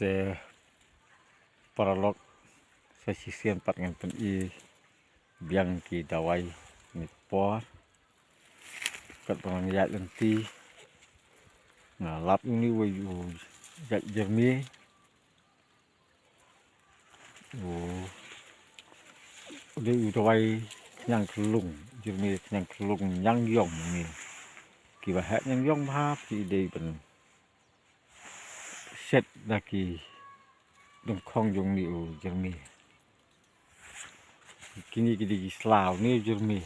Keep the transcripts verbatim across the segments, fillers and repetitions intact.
Te paralok, sa shisien pat ngan pyni biang ki dawai ne por. Kat ban ïaid lynti, nga lap uni wei u jait jyrmi. U dei u dawai khñiang khyllung, jyrmi khñiang khyllung ñiang ïong ni. Kiba heh ñiang ïong bha ki dei ban set da ki dungkhong jong ni u jyrmi. Kini ki dei ki sla u ni u jyrmi.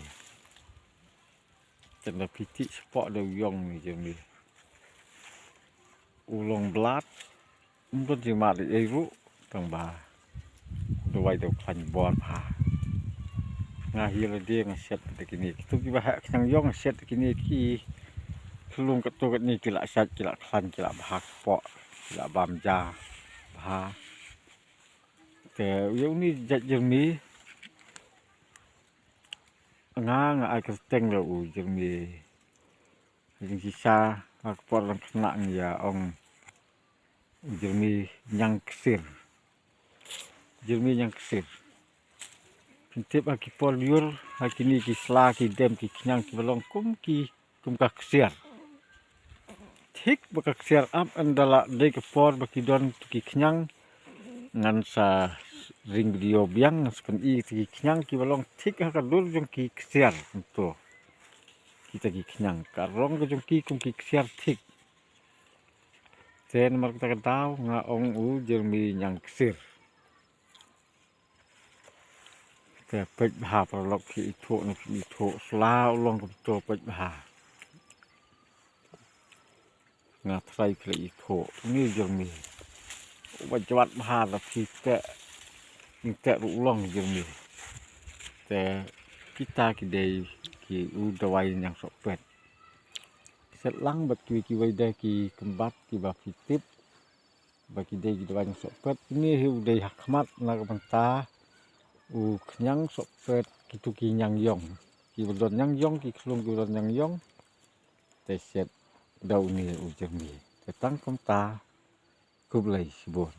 Tang da phi tih shapoh da u ïong ni jyrmi. U long blat, um don jingmut ei ruh, tang ba dawai da u khlaiñ bor bha. Nga hi lade nga set da kini. Kitu kiba heh khñiang ïong nga set da kini ki khyllung katto katne ki la sait, ki la khlaiñ, ki la bha shapoh, ki la bam ja bha. Te u ïa uni jait jyrmi nga, nga ai kyrteng da u jyrmi. Jingshisha ha ka por dang khynnah ngi ïa ong u jyrmi ñiang ksir. Jyrmi ñiang ksir. Phin tip ha ki por lyiur, ha kini ki sla ki dem ki khñiang kiba long kum ki, kum ka ksiar. Thik ba ka ksiar ap, ynda la dei ka por ba ki don tu ki khñiang. Ngan sa ring video biang, ngan sa pyni tu ki khñiang kiba long thik ha ka dur jong ki ksiar. Kumto kita ki khñiang, ka rong ka jong ki kum ki ksiar thik. Te namar kata ka daw nga ong u jyrmi ñiang ksir. Te peit bha paralok, phi ithuh ne phim ithuh, sla u long kumto, peit bha. Nga tharai phi la ithuh. Uni u jyrmi uba jwat bha, da phi teh, ing teh ruh u long jyrmi. Te kita ki dei ki u dawai ñiang sohpet. Set lang bad kiwei kiwei de ki kymbat kiba phi tip ba ki dei ki dawai ñiang sohpet. Uni hi u dei ha khmat na ka bynta u khñiang sohpet, kitu ki ñiang ïong. Kiba don ñiang ïong, ki khyllung kiba don ñiang ïong. Te set da uni u jyrmi. Te tang kumta, khublei shibun.